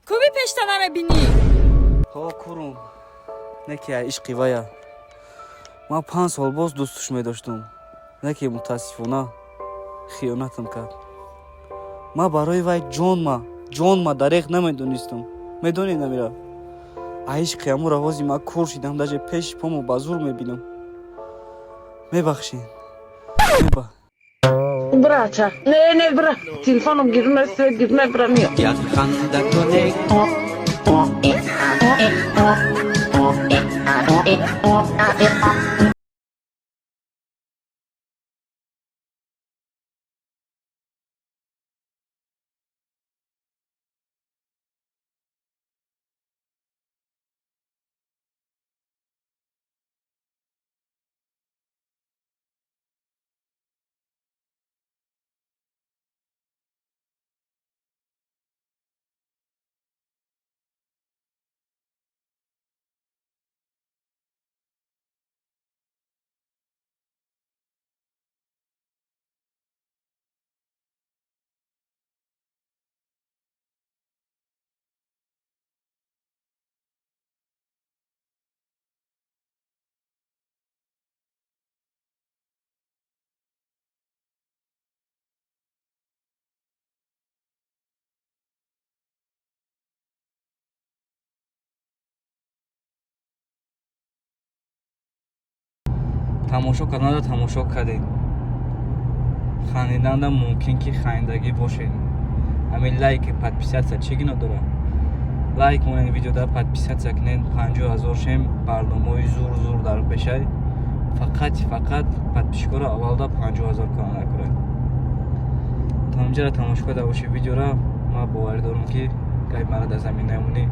Куби пешта намебинӣ? Ҳо, курум, не ки ай ишқи вая. Ман 5 сол боз дӯстуш медоштум, не ки мутаассифона хиёнатам кард. Ман барои вай ҷонма дареғ намедонистум. Медонӣ, намира, ай ишқи ҳамура ҳози ман кур шидам, даже пеши помо ба зур мебинам. Мебахшед, меба. Брача. Не, не, бра. Телефоном гирме, свет гирме, бра мио. Як ханда кунед. Тамошо карданада тамошо кардем, хандиданда мумкин ки хандагӣ бошед. Ҳамин лайк, подписаться чӣ гино дора? Лайк монед видеода, подписаться кунед. 50 000 шем, барномаҳои зур зур дар пешай. Фақат подписчикоро аввалда 50 000 кора накунед. То инҷара тамошо карда бошед видеора, ман боварӣ дорам, ки гайб мара дар замин намонӣ.